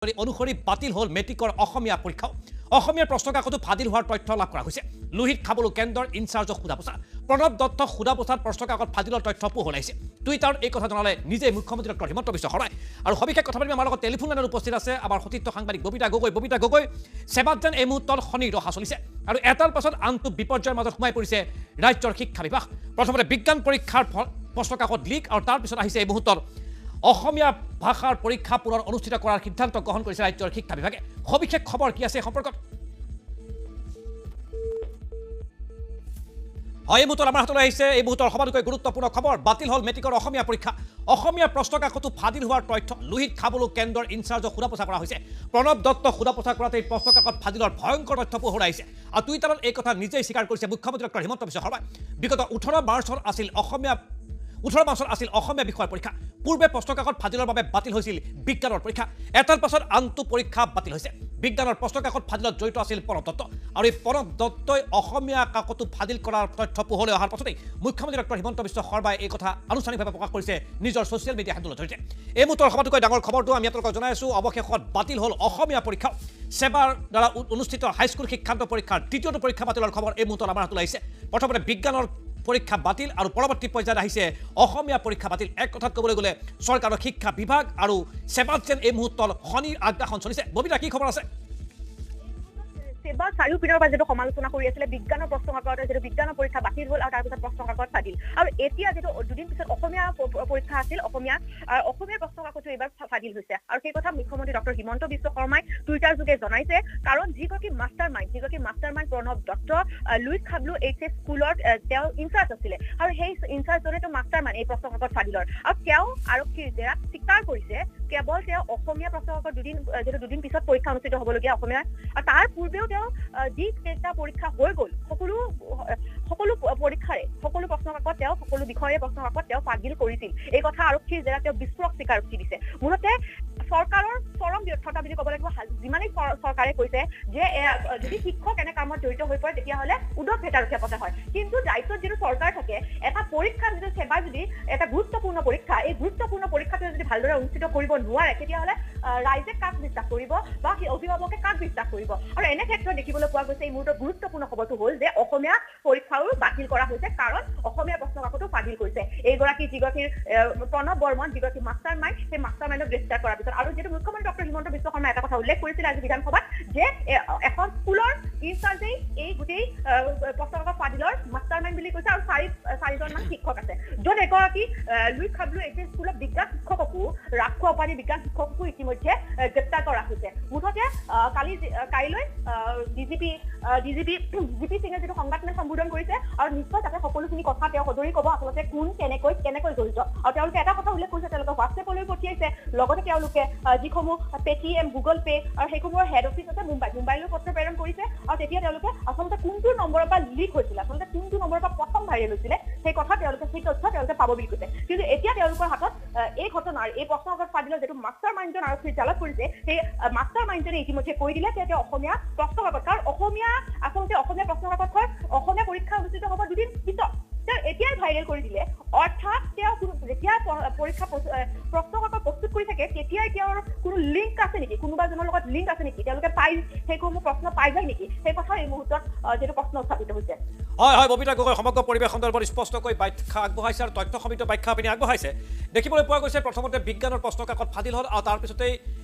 অনুসৰি বাতিল হ'ল মেট্ৰিকৰ অসমীয়া পৰীক্ষা। অসমীয়া প্ৰশ্নকাকতো ফাদিল হোৱাৰ তথ্য লাভ কৰা হৈছে। লোহিত খাবলু কেন্দ্ৰৰ ইনচাৰ্জক সোধা-পোছা, প্ৰণৱ দত্তক সোধা-পোছাত প্ৰশ্নকাকত ফাদিলৰ তথ্য পোহৰলৈ আহিছে। টুইটাৰত এই কথা জনালে নিজে মুখ্যমন্ত্ৰী ডক্টৰ হিমন্ত বিশ্ব শৰ্মাই। আৰু সবিশেষ কথা পাতিম, আমাৰ লগত টেলিফোন লাইনত উপস্থিত আছে আমাৰ সতীৰ্থ সাংবাদিক ববিতা গগৈ। ববিতা গগৈ, সেবাত যেন এই মুহূৰ্তত শনিৰ দশা চলিছে আৰু এটাৰ পাছত আনটো বিপৰ্যয়ৰ মাজত সোমাই পৰিছে ৰাজ্যৰ শিক্ষা বিভাগ। প্ৰথমতে বিজ্ঞান পৰীক্ষাৰ প্ৰশ্নকাকত লিক আৰু তাৰ পিছত আহিছে এই মুহূৰ্তত অসমীয়া ভাষাৰ পৰীক্ষা পুনৰ অনুষ্ঠিত কৰাৰ সিদ্ধান্ত গ্ৰহণ কৰিছে ৰাজ্যৰ শিক্ষা বিভাগে। সবিশেষ খবৰ কি আছে এই সম্পৰ্কত? হয়, এই মুহূৰ্তত আমাৰ হাতলৈ আহিছে এই মুহূৰ্তৰ সবাতোকৈ গুৰুত্বপূৰ্ণ খবৰ। বাতিল হ'ল মেট্ৰিকৰ অসমীয়া পৰীক্ষা। অসমীয়া প্ৰশ্নকাকতো ফাদিল হোৱাৰ তথ্য। লোহিত খাবলু কেন্দ্ৰৰ ইনচাৰ্জক সোধা-পোছা কৰা হৈছে। প্ৰণৱ দত্তক সোধা-পোছা কৰাতে এই প্ৰশ্নকাকত ফাদিলৰ ভয়ংকৰ তথ্য পোহৰলৈ আহিছে আৰু টুইটাৰত এই কথা নিজেই স্বীকাৰ কৰিছে মুখ্যমন্ত্ৰী ডক্টৰ হিমন্ত বিশ্ব শৰ্মাই। বিগত 18 মাৰ্চত আছিল অসমীয়া বিষয়ৰ পৰীক্ষা। পূৰ্বে প্ৰশ্নকাকত ফাদিলৰ বাবে বাতিল হৈছিল বিজ্ঞানৰ পৰীক্ষা। এটাৰ পাছত আনটো পৰীক্ষা বাতিল হৈছে। বিজ্ঞানৰ প্ৰশ্নকাকত ফাদিলত জড়িত আছিল প্ৰণৱ দত্ত আৰু এই প্ৰণৱ দত্তই অসমীয়া কাকতো ফাদিল কৰাৰ তথ্য পোহৰলৈ অহাৰ পাছতেই মুখ্যমন্ত্ৰী ডক্টৰ হিমন্ত বিশ্ব শৰ্মাই এই কথা আনুষ্ঠানিকভাৱে প্ৰকাশ কৰিছে নিজৰ ছ'চিয়েল মিডিয়া হেণ্ডেলৰ জৰিয়তে। এই মুহূৰ্তৰ সবাতোকৈ ডাঙৰ খবৰটো আমি আপোনালোকক জনাই আছোঁ। অৱশেষত বাতিল হ'ল অসমীয়া পৰীক্ষা। সেবাৰ দ্বাৰা অনুষ্ঠিত হাইস্কুল শিক্ষান্ত পৰীক্ষাৰ দ্বিতীয়টো পৰীক্ষা বাতিলৰ খবৰ এই মুহূৰ্তত আমাৰ হাতলৈ আহিছে। প্ৰথমতে বিজ্ঞানৰ পৰীক্ষা বাতিল আৰু পৰৱৰ্তী পৰ্যায়ত আহিছে অসমীয়া পৰীক্ষা বাতিল। এক কথাত ক'বলৈ গ'লে চৰকাৰৰ শিক্ষা বিভাগ আৰু সেবাত যেন এই মুহূৰ্তত শনিৰ আগ্ৰাসন চলিছে। ববিতা, কি খবৰ আছে? সেবা চাৰিওপিনৰ পৰা যিটো সমালোচনা কৰি আছিলে বিজ্ঞানৰ প্ৰশ্ন কাকত, যিটো বিজ্ঞানৰ পৰীক্ষা বাতিল হ'ল আৰু তাৰপিছত প্ৰশ্ন কাকত ফাদিল, আৰু এতিয়া যিটো দুদিন পিছত অসমীয়া পৰীক্ষা আছিল, অসমীয়া অসমীয়া প্ৰশ্ন কাকতো এইবাৰ ফাদিল হৈছে। আৰু সেই কথা মুখ্যমন্ত্ৰী ডক্টৰ হিমন্ত বিশ্ব শৰ্মাই টুইটাৰ যোগে জনাইছে। কাৰণ যিগৰাকী master mind Pranab Dutta, Luit খাবলু H S স্কুলত তেওঁ ইনচাৰ্জ আছিলে আৰু সেই ইনচাৰ্জজনে তেওঁ মাষ্টাৰ মাইণ্ড এই প্ৰশ্ন কাকত ফাদিলৰ। আৰু তেওঁ আৰক্ষীৰ জেৰাত স্বীকাৰ কৰিছে কেৱল তেওঁ অসমীয়া প্ৰশ্ন কাকত দুদিন, যিটো দুদিন পিছত পৰীক্ষা অনুষ্ঠিত হ'বলগীয়া অসমীয়া, আৰু তাৰ পূৰ্বেও তেওঁ যি কেইটা পৰীক্ষা হৈ গ'ল সকলো সকলো পৰীক্ষাৰে সকলো প্ৰশ্ন কাকত তেওঁ সকলো বিষয়ৰে প্ৰশ্ন কাকত তেওঁ ফাদিল কৰিছিল। এই কথা আৰক্ষীৰ জেৰাত তেওঁ বিস্ফোৰক স্বীকাৰোক্তি দিছে। মুঠতে চৰকাৰৰ চৰম ব্যৰ্থতা বুলি ক'ব লাগিব। যিমানেই চৰকাৰে কৈছে যে যদি শিক্ষক এনে কামত জড়িত হৈ পৰে তেতিয়াহ'লে উদক ভেটা ৰখীয়া পতা হয়, কিন্তু দায়িত্বত যিটো চৰকাৰ থাকে, এটা পৰীক্ষা যিটো সেৱা যদি এটা গুৰুত্বপূৰ্ণ পৰীক্ষা, এই গুৰুত্বপূৰ্ণ পৰীক্ষাটো যদি ভালদৰে অনুষ্ঠিত কৰিব নোৱাৰে তেতিয়াহ'লে ৰাইজে কাক বিশ্বাস কৰিব বা সেই অভিভাৱকে কাক বিশ্বাস কৰিব? আৰু এনে ক্ষেত্ৰত দেখিবলৈ পোৱা গৈছে এই মুহূৰ্তত গুৰুত্বপূৰ্ণ খবৰটো হ'ল যে অসমীয়া পৰীক্ষাও বাতিল কৰা হৈছে, কাৰণ অসমীয়া প্ৰশ্ন কাকতো ফাদিল কৰিছে এইগৰাকী যিগৰাকী প্ৰণৱ বৰ্মন, যিগৰাকী মাষ্টাৰ মাইণ্ড, সেই মাষ্টাৰ মাইণ্ডক গ্ৰেপ্তাৰ কৰাৰ পিছত। আৰু যিহেতু মুখ্যমন্ত্ৰী ডক্টৰ হিমন্ত বিশ্ব শৰ্মাই এটা কথা উল্লেখ কৰিছিলে আজি বিধানসভাত যে এখন স্কুলৰ ইনচাৰ্জেই এই গোটেই প্ৰশ্ন কাকত ফাদিলৰ মাষ্টাৰ মাইণ্ড বুলি কৈছে আৰু চাৰিজনমান শিক্ষক আছে, য'ত এগৰাকী লুইত খাবলু এইচ এছ স্কুলৰ বিজ্ঞান শিক্ষককো, ৰাজখোৱা উপাধি বিজ্ঞান শিক্ষককো ইতিমধ্যে গ্ৰেপ্তাৰ কৰা হৈছে। মুঠতে কালি কাইলৈ ডিজিপি জি পি সিঙে যিটো সংবাদমেল সম্বোধন কৰিছে আৰু নিশ্চয় তাতে সকলোখিনি কথা তেওঁ সদৰি ক'ব আচলতে কোন কেনেকৈ কেনেকৈ জড়িত। আৰু তেওঁলোকে এটা কথা উল্লেখ কৰিছে, তেওঁলোকে হোৱাটছএপলৈ পঠিয়াইছে, লগতে তেওঁলোকে যিসমূহ পেটিএম, গুগল পে' আৰু সেইসমূহৰ হেড অফিচ আছে মুম্বাইত, মুম্বাইলৈ পত্ৰ প্ৰেৰণ কৰিছে। আৰু তেতিয়া তেওঁলোকে আচলতে কোনটো নম্বৰৰ পৰা লিক হৈছিলে, আচলতে কোনটো নম্বৰৰ পৰা প্ৰথম ভাইৰেল হৈছিলে সেই কথা তেওঁলোকে, সেই তথ্য তেওঁলোকে পাব বুলি কৈছে। কিন্তু এতিয়া তেওঁলোকৰ হাতত এই ঘটনাৰ এই প্ৰশ্ন কাকত ফাদিলৰ যিটো মাষ্টাৰ মাইণ্ডজন আৰক্ষীৰ জালত পৰিছে, সেই মাষ্টাৰ মাইণ্ডজনে ইতিমধ্যে কৈ দিলে যে তেওঁ অসমীয়া প্ৰশ্ন কাকত, কাৰণ অসমীয়া আচলতে অসমীয়া প্ৰশ্ন কাকতখন অসমীয়া পৰীক্ষা অনুষ্ঠিত হ'ব দুদিন পিছত, তেওঁ এতিয়াই ভাইৰেল কৰি দিলে। অৰ্থাৎ তেওঁ যেতিয়া পৰীক্ষা প্ৰশ্ন কাকত প্ৰস্তুত কৰি থাকে তেতিয়াই তেওঁৰ কোনো লিংক আছে নেকি, কোনোবা এজনৰ লগত লিংক আছে নেকি, তেওঁলোকে পাই সেইসমূহ প্ৰশ্ন পাই যায় নেকি, সেই কথা এই মুহূৰ্তত যিটো প্ৰশ্ন উত্থাপিত হৈছে। হয় হয়, ববিতা গগৈ সমগ্ৰ পৰিৱেশ সন্দৰ্ভত স্পষ্টকৈ ব্যাখ্যা আগবঢ়াইছে আৰু তথ্য সমৃদ্ধ ব্যাখ্যা আপুনি আগবঢ়াইছে। দেখিবলৈ পোৱা গৈছে প্ৰথমতে বিজ্ঞানৰ প্ৰশ্ন কাকত ফাদিল হ'ল আৰু তাৰপিছতেই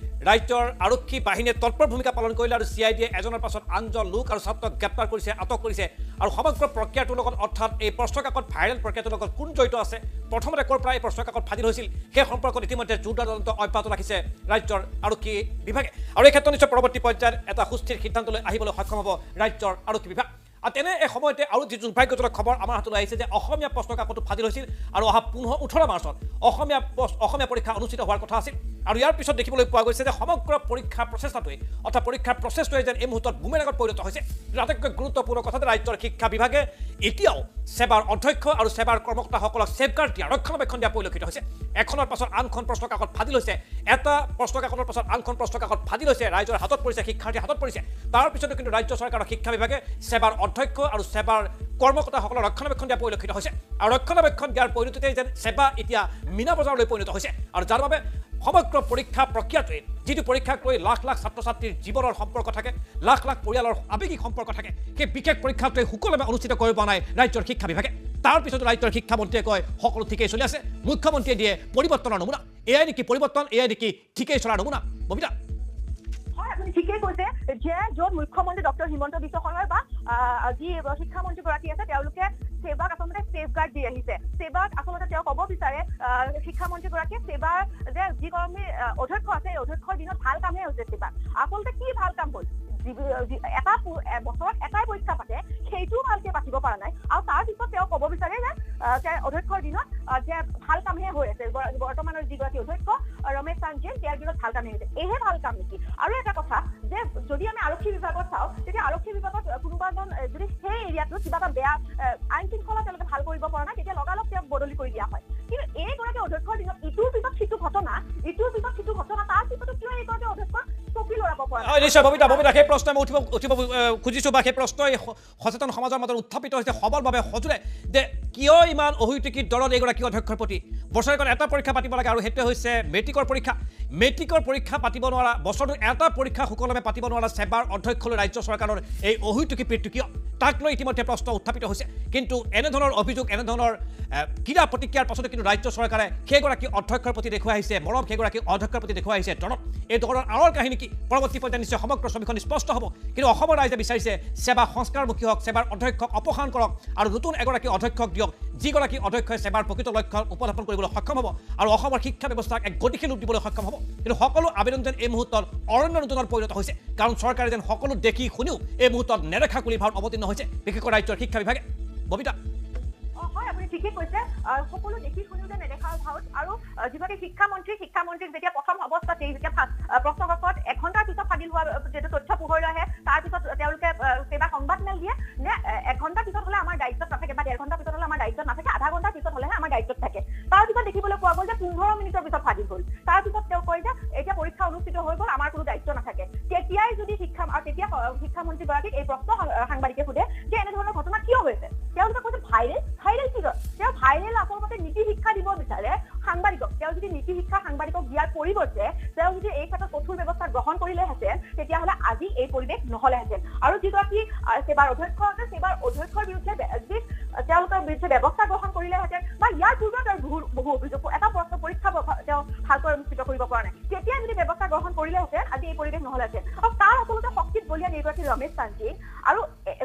ৰাজ্যৰ আৰক্ষী বাহিনীয়ে তৎপৰ ভূমিকা পালন কৰিলে আৰু চি I ডিয়ে এজনৰ পাছত আনজন লোক আৰু ছাত্ৰক গ্ৰেপ্তাৰ কৰিছে, আটক কৰিছে। আৰু সমগ্ৰ প্ৰক্ৰিয়াটোৰ লগত, অৰ্থাৎ এই প্ৰশ্ন কাকত ভাইৰেল প্ৰক্ৰিয়াটোৰ লগত কোন জড়িত আছে, প্ৰথমতে ক'ৰ পৰা এই প্ৰশ্ন কাকত ফাদিল হৈছিল সেই সম্পৰ্কত ইতিমধ্যে জোৰদাৰ তদন্ত অব্যাহত ৰাখিছে ৰাজ্যৰ আৰক্ষী বিভাগে। আৰু এই ক্ষেত্ৰত নিশ্চয় পৰৱৰ্তী পৰ্যায়ত এটা সুস্থিৰ সিদ্ধান্তলৈ আহিবলৈ সক্ষম হ'ব ৰাজ্যৰ আৰক্ষী বিভাগ। আৰু তেনে এক সময়তে আৰু যি দুৰ্ভাগ্যজনক খবৰ আমাৰ হাতলৈ আহিছে যে অসমীয়া প্ৰশ্ন কাকতো ফাদিল হৈছিল আৰু অহা 18 মাৰ্চত অসমীয়া পৰীক্ষা অনুষ্ঠিত হোৱাৰ কথা আছিল। আৰু ইয়াৰ পিছত দেখিবলৈ পোৱা গৈছে যে সমগ্ৰ পৰীক্ষা প্ৰচেষ্টাটোৱে, অৰ্থাৎ পৰীক্ষাৰ প্ৰচেছটোৱে যেন এই মুহূৰ্তত বুমেৰাঙত পৰিণত হৈছে। আটাইতকৈ গুৰুত্বপূৰ্ণ কথা যে ৰাজ্যৰ শিক্ষা বিভাগে এতিয়াও সেবাৰ অধ্যক্ষ আৰু সেবাৰ কৰ্মকৰ্তাসকলক ছেফগাৰ্ড দিয়া, ৰক্ষণাবেক্ষণ দিয়া পৰিলক্ষিত হৈছে। এখনৰ পাছত আনখন প্ৰশ্ন কাকত ফাদিল হৈছে, এটা প্ৰশ্ন কাকতৰ পাছত আনখন প্ৰশ্ন কাকত ফাদিল হৈছে, ৰাইজৰ হাতত পৰিছে, শিক্ষাৰ্থীৰ হাতত পৰিছে। তাৰ পিছতো কিন্তু ৰাজ্য চৰকাৰৰ শিক্ষা বিভাগে সেবাৰ অধ্যক্ষ আৰু সেবাৰ কৰ্মকৰ্তাসকলৰ ৰক্ষণাবেক্ষণ দিয়া পৰিলক্ষিত হৈছে আৰু ৰক্ষণাবেক্ষণ দিয়াৰ পৰিণতিতে যেন সেৱা এতিয়া মীনা বজাৰলৈ পৰিণত হৈছে আৰু যাৰ বাবে সমগ্ৰ পৰীক্ষা প্ৰক্ৰিয়াটোৱে যিটো পৰীক্ষাক লৈ লাখ লাখ ছাত্ৰ ছাত্ৰীৰ জীৱনৰ সম্পৰ্ক থাকে, লাখ লাখ পৰিয়ালৰ আৱেগিক সম্পৰ্ক থাকে, সেই বিশেষ পৰীক্ষাটোৱে সুকলমে অনুষ্ঠিত কৰিব নাই ৰাজ্যৰ শিক্ষা বিভাগে। তাৰ পিছতো ৰাজ্যৰ শিক্ষামন্ত্ৰীয়ে কয় সকলো ঠিকেই চলি আছে, মুখ্যমন্ত্ৰীয়ে দিয়ে পৰিৱৰ্তনৰ নমুনা। এয়াই নেকি পৰিৱৰ্তন, এয়াই নেকি ঠিকেই চলাৰ নমুনা? ববিতা, হয়, আপুনি ঠিকেই কৈছে যে য'ত মুখ্যমন্ত্ৰী ডক্টৰ হিমন্ত বিশ্ব শৰ্মা বা যি শিক্ষামন্ত্ৰীগৰাকী আছে তেওঁলোকে সেৱাক আচলতে ছেফগাৰ্ড দি আহিছে। সেৱাক আচলতে তেওঁ ক'ব বিচাৰে শিক্ষামন্ত্ৰীগৰাকীয়ে সেৱাৰ যে যিগৰাকী অধ্যক্ষ আছে এই অধ্যক্ষৰ দিনত ভাল কামহে হৈছে। সেৱা আচলতে কি ভাল কাম হ'ল? এটা বছৰত এটাই পৰীক্ষা পাতে, সেইটোও ভালকে পাতিব পৰা নাই আৰু তাৰপিছত তেওঁ ক'ব বিচাৰে যে অধ্যক্ষৰ দিনত যে ভাল কামহে হৈ আছে। বৰ্তমানৰ যিগৰাকী অধ্যক্ষ ৰমেশ চান্দ তেওঁৰ দিনত ভাল কামহে হৈছে, এইহে ভাল কাম নেকি? আৰু এটা কথা যে যদি আমি আৰক্ষী বিভাগত চাওঁ তেতিয়া আৰক্ষী বিভাগত কোনোবা এজন যদি সেই এৰিয়াটোত কিবা এটা বেয়া আইন শৃংখলা তেওঁলোকে ভাল কৰিব পৰা নাই তেতিয়া লগালগ তেওঁক বদলি কৰি দিয়া হয়। কিন্তু এইগৰাকী অধ্যক্ষৰ দিনত ইটোৰ পিছত সিটো ঘটনা, ইটোৰ পিছত সিটো ঘটনা, তাৰ পিছতো কিয় এইগৰাকী অধ্যক্ষৰ চকী লৰাব পৰা নাই? নিশ্চয় ববিতা, ববিতা সেই প্ৰশ্ন মই উঠিব খুজিছোঁ বা সেই প্ৰশ্নই সচেতন সমাজৰ মাজত উত্থাপিত হৈছে সবলভাৱে সজোৰে যে কিয় ইমান অহৈতুকী দৰত এইগৰাকী অধ্যক্ষৰ প্ৰতি বছৰেকত এটা পৰীক্ষা পাতিব লাগে আৰু সেইটোৱে হৈছে মেট্ৰিকৰ পৰীক্ষা। মেট্ৰিকৰ পৰীক্ষা পাতিব নোৱাৰা, বছৰটোত এটা পৰীক্ষা সুকলমে পাতিব নোৱাৰা সেৱাৰ অধ্যক্ষলৈ ৰাজ্য চৰকাৰৰ এই অহৈতুকী প্ৰীতি কিয়, তাক লৈ ইতিমধ্যে প্ৰশ্ন উত্থাপিত হৈছে। কিন্তু এনেধৰণৰ অভিযোগ, এনেধৰণৰ ক্ৰীড়া প্ৰতিক্ৰিয়াৰ পাছতো কিন্তু ৰাজ্য চৰকাৰে সেইগৰাকী অধ্যক্ষৰ প্ৰতি দেখুৱাই আহিছে মৰম, সেইগৰাকী অধ্যক্ষৰ প্ৰতি দেখুৱাই আহিছে দৰত। এই দৰৰ আঁৰৰ কাহিনী কি পৰৱৰ্তী পৰ্যায়ত নিশ্চয় সমগ্ৰ ছবিখন স্পষ্ট হ'ব। কিন্তু অসমৰ ৰাইজে বিচাৰিছে সেৱা সংস্কাৰমুখী হওক, সেৱাৰ অধ্যক্ষক অপসাৰণ কৰক আৰু নতুন এগৰাকী অধ্যক্ষক দিয়ক যিগৰাকী অধ্যক্ষই সেৱাৰ প্ৰকৃত লক্ষ্য উপস্থাপন কৰিবলৈ সক্ষম হ'ব আৰু অসমৰ শিক্ষা ব্যৱস্থাক এক গতিশীল ৰূপ দিবলৈ সক্ষম হ'ব। কিন্তু সকলো আবেদন যেন এই মুহূৰ্তত অৰণ্য নতুনত পৰিণত হৈছে, কাৰণ চৰকাৰে যেন সকলো দেখি শুনিও এই মুহূৰ্তত নেদেখা কুলি ভাৰত অৱতীৰ্ণ হৈছে, বিশেষকৈ ৰাজ্যৰ শিক্ষা বিভাগে। ববিতা, হয়, আপুনি ঠিকেই কৈছে, সকলো দেখি শুনিও যে নেদেখা ভাৰত। আৰু যিগৰাকী শিক্ষামন্ত্ৰীক যেতিয়া প্ৰথম অৱস্থাত যেতিয়া প্ৰশ্নকাকত এঘণ্টাৰ পিছত ফাদিল হোৱা যিটো তথ্য পোহৰলৈ আহে তাৰপিছত তেওঁলোকে সেৱা সংবাদ মেল দিয়ে যে এঘণ্টাৰ পিছত হ'লে আমাৰ দায়িত্বত নাথাকে বা ডেৰ ঘণ্টাৰ পিছত হ'লে আমাৰ দায়িত্বত নাথাকে, আধা ঘণ্টাৰ পিছত হ'লেহে আমাৰ দায়িত্বত থাকে। তাৰপিছত দেখিবলৈ পোৱা গ'ল যে 15 মিনিটৰ পিছত ফাদিল হ'ল। তাৰপিছত তেওঁ কয় যে এতিয়া পৰীক্ষা অনুষ্ঠিত হৈ গ'ল, আমাৰ কোনো দায়িত্ব নাথাকে। তেতিয়াই যদি তেতিয়া শিক্ষামন্ত্ৰীগৰাকীক এই প্ৰশ্ন সাংবাদিকে সোধে যে এনেধৰণৰ ঘটনা কিয় হৈছে, তেওঁলোকে কৈছে ভাইৰেল। ভাইৰেল কি? তেওঁ ভাইৰেল আচলতে নীতি শিক্ষা দিব বিচাৰে সাংবাদিকক। তেওঁ যদি নীতি শিক্ষা সাংবাদিকক দিয়াৰ পৰিৱৰ্তে তেওঁ যদি এই ক্ষেত্ৰত কঠোৰ ব্যৱস্থা গ্ৰহণ কৰিলেহেঁতেন তেতিয়াহ'লে আজি এই পৰিৱেশ নহ'লেহেঁতেন। আৰু যিগৰাকী সেৱাৰ অধ্যক্ষ আছে সেৱাৰ অধ্যক্ষৰ বিৰুদ্ধে যি তেওঁলোকৰ বিৰুদ্ধে ব্যৱস্থা গ্ৰহণ কৰিলেহেঁতেন বা ইয়াৰ পূৰ্বেও তেওঁৰ বহু অভিযোগ, এটা প্ৰশ্ন পৰীক্ষা তেওঁ ভালকৈ অনুষ্ঠিত কৰিব পৰা নাই, তেতিয়া যদি ব্যৱস্থা গ্ৰহণ কৰিলেহেঁতেন আজি এই পৰিৱেশ নহ'লেহেঁতেন। আৰু তাৰ আচলতে শক্তিত বলিয়ান এইগৰাকী ৰমেশ চান্দ আৰু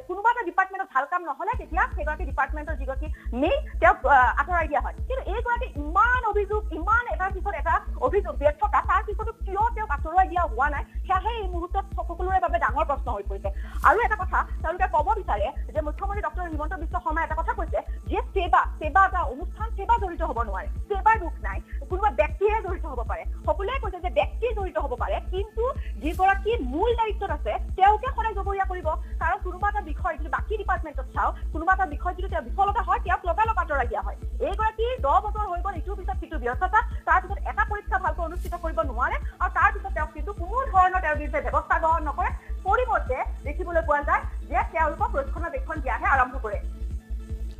কোনোবা এটা ডিপাৰ্টমেণ্টত ভাল কাম নহ'লে তেতিয়া সেইগৰাকী ডিপাৰ্টমেণ্টৰ যিগৰাকী মেইন তেওঁক আঁতৰাই দিয়া হয়। কিন্তু এইগৰাকী ইমান অভিযোগ, ইমান এটাৰ পিছত এটা অভিযোগ ব্যৰ্থতা, তাৰ পিছতো কিয় তেওঁক আঁতৰাই দিয়া হোৱা নাই সেয়াহে এই মুহূৰ্তত সকলোৰে বাবে ডাঙৰ প্ৰশ্ন হৈ পৰিছে। আৰু এটা কথা তেওঁলোকে ক'ব বিচাৰে যে মুখ্যমন্ত্ৰী ডক্টৰ হিমন্ত বিশ্ব শৰ্মাই এটা কথা কৈছে যে সেৱা এটা অনুষ্ঠান, সেৱা জড়িত হ'ব নোৱাৰে, সেৱাৰ দোষ নাই, কোনোবা ব্যক্তিহে জড়িত হ'ব পাৰে। সকলোৱে কৈছে যে ব্যক্তি জড়িত হ'ব পাৰে, কিন্তু যিগৰাকী মূল দায়িত্বত আছে তেওঁকে সদায় জগৰীয়া কৰিব। কাৰণ কোনোবা এটা বিষয় যদি বাকী ডিপাৰ্টমেণ্টত চাওঁ, কোনোবা এটা বিষয় যদি তেওঁ বিফলতা হয় তেওঁক লগালগ আঁতৰাই দিয়া হয়। এইগৰাকী 10 বছৰ হৈ গ'ল, ইটোৰ পিছত সিটো ব্যৰ্থতা, তাৰপিছত এটা পৰীক্ষা ভালকৈ অনুষ্ঠিত কৰিব নোৱাৰে আৰু তাৰপিছত তেওঁক কিন্তু কোনো ধৰণৰ তেওঁৰ বিৰুদ্ধে ব্যৱস্থা গ্ৰহণ নকৰে। পৰিৱৰ্তে দেখিবলৈ পোৱা যায় যে তেওঁলোকক ৰক্ষণাবেক্ষণ দিয়াহে আৰম্ভ কৰে।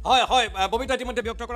হয় হয়, ববিতা ইতিমধ্যে ব্যক্ত কৰা